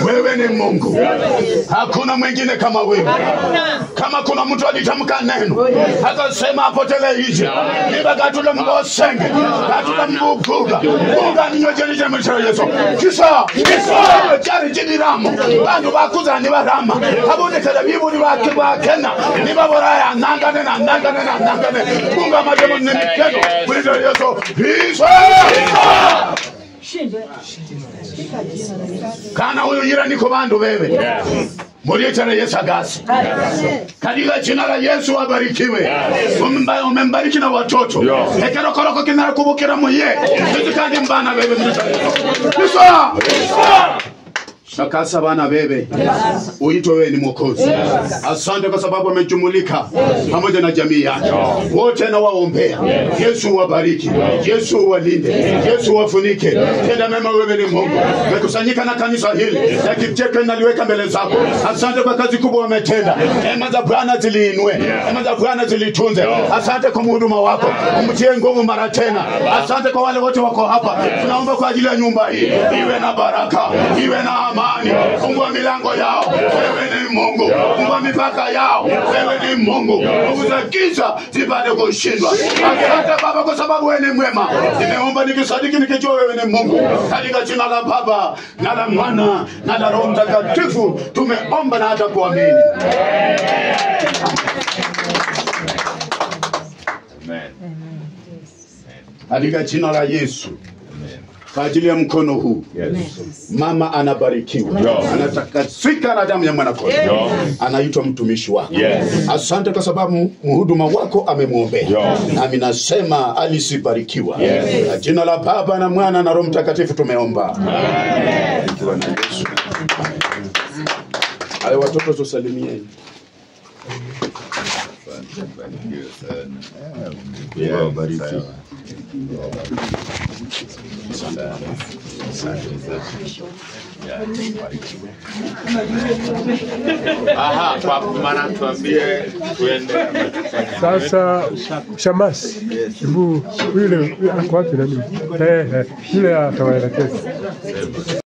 Wewe ni Mungu, hakuna mwingine kama wewe. Kama kuna mtu alitamka neno akasema apotele nje, nibakatula mbosenge katula mbukuga bunga ninyojeje mwisho Yesu kisa kisa cyari jiniramo bantu bakuza nibarama abonekera biburi bakena nibaboraya nangane na nangane na nangane bunga majemo nimikeno mwisho Yesu kisa. Kana huyo jirani kwa bandu wewe. Murietana Yesu agasi. Katika jina la Yesu abarikiwe. Umembariki na watoto. Hekero koroko kinara kubukira muye. Tuzikandi mbana wewe murietana. Takasa bana bebe. Uitwe wewe ni Mwokozi. Asante kwa sababu amejumulika pamoja na jamii yake. Wote na waombea. Yesu wabariki. Yesu walinde. Yesu wafunike. Tenda mema, wewe ni Mungu. Mekusanyika na kanisa hili na kicheke naliweka mbele zako. Asante kwa kazi kubwa umetenda. Neema za Bwana ziliinue. Neema za Bwana zilitunze. Asante kwa mhuduma wako. Umtie nguvu mara tena. Asante kwa wale wote wako hapa. Tunaomba kwa ajili ya nyumba hii. Iwe na baraka. Iwe na amani. amani. Fungua milango yao, wewe ni Mungu. Fungua mipaka yao, wewe ni Mungu. Nguvu za giza zipate kushindwa. Asante Baba kwa sababu wewe ni mwema. Nimeomba nikisadiki nikijua wewe ni Mungu. Katika jina la Baba na la Mwana na la Roho Mtakatifu tumeomba na hata kuamini. Amen. Katika jina la Yesu. Kwa ajili ya mkono huu. Yes. Mama anabarikiwa. Yes. Anatakasika na damu ya mwana kondoo. Yes. Anaitwa mtumishi wako. Yes. Asante kwa sababu mhuduma wako amemwombea. Yes. Nami nasema alisibarikiwa. Yes. Kwa jina la Baba na Mwana na Roho Mtakatifu tumeomba. Amen. Ikiwa na Yesu. Hayo watoto tusalimieni. Asante, barikiwe sana. Mungu awabariki. Aha, kwa maana tuambie tuende. Sasa Shamasi, hebu yule ako wapi nani? Yule atawaelekeza.